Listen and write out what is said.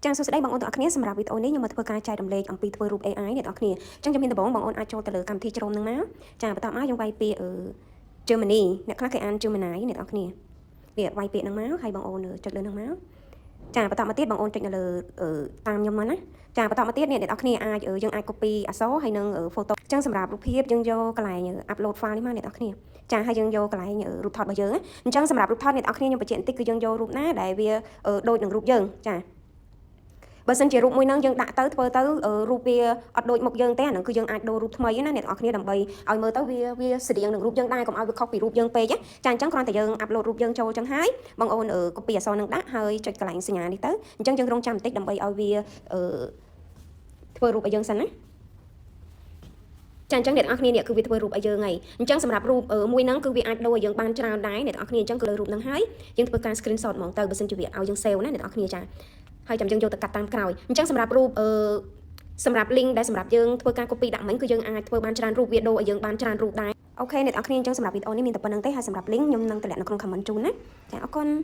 ចាសួស្តីបងប្អូនទាំងអស់គ្នាសម្រាប់វីដេអូនេះខ្ញុំមកធ្វើការចែករំលែកអំពីធ្វើរូប AI អ្នកទាំងអស់គ្នាអញ្ចឹងជំហានដំបូងបងប្អូនអាចចូលទៅលើកម្មវិធី Chrome នឹងមកចាបន្ទាប់មកយើងវាយពាក្យអឺ Gemini អ្នកខ្លះគេអាន Gemini អ្នកទាំងអស់គ្នានេះវាយពាក្យហ្នឹងមកហើយបងប្អូនចុចលើហ្នឹងមកចាបន្តមកទៀតបងប្អូនចុចនៅលើតាមខ្ញុំមកណាចាបន្តមកទៀតអ្នកទាំងអស់គ្នាអាចយើងអាច copy អក្សរហើយនឹង photo អញ្ចឹងសម្រាប់រូបភាពយើងយកកន្លែង upload file នេះមកអ្នកទាំងអស់គ្នាចាហើយយើងយកកន្លែងរូបថតរបស់យើងអញ្ចឹងសម្រាប់រូបថតអ្នកទាំងអស់គ្នាខ្ញុំបញ្ជាក់បន្តិចគឺយើងយករូបណាដែលវាដូចនឹងរូបយើងចាបើសិនជារូបមួយហ្នឹងយើងដាក់ទៅធ្វើទៅរូបវាអត់ដូចមុខយើងទេអាហ្នឹងគឺយើងអាចដូររូបថ្មីណាអ្នកទាំងអស់គ្នាដើម្បីឲ្យមើលទៅវាវាស្តៀងនឹងរូបយើងដែរកុំឲ្យវាខុសពីរូបយើងពេកណាចាអញ្ចឹងគ្រាន់តែយើង upload រូបយើងចូលអញ្ចឹងហើយបងអូន copy អក្សរហ្នឹងដាក់ហើយចុចកន្លែងសញ្ញានេះទៅអញ្ចឹងយើងរងចាំបន្តិចដើម្បីឲ្យវាធ្វើរូបឲ្យយើងសិនណាចាអញ្ចឹងអ្នកទាំងអស់គ្នានេះគឺវាធ្វើរូបឲ្យយើងហើយអញ្ចឹងសម្រាប់រូបមួយហ្នឹងគឺវាអាចដូរឲ្យយើងបានច្រើនដែរអ្នកទាំងអស់គ្នាអញ្ចឹងគឺលើរូបហ្នឹងហើយយើងធ្វើការ screenshot ហ្មងទៅបើសិនជាវាឲ្យយើង save ណាអ្នកទាំងអស់គ្នាចាហើយចាំយើងយកទៅកាត់តាមក្រោយអញ្ចឹងសម្រាប់រូបអឺសម្រាប់ link ដែលសម្រាប់យើងធ្វើការ copy ដាក់មិញគឺយើងអាចធ្វើបានច្រើនរូបវាដូរឲ្យយើងបានច្រើនរូបដែរ OK អ្នកទាំងអស់គ្នាអញ្ចឹងសម្រាប់វីដេអូនេះមានតែប៉ុណ្ណឹងទេហើយសម្រាប់ link ខ្ញុំនឹងតម្លាក់នៅក្នុង comment ជូនណាចាអរគុណ។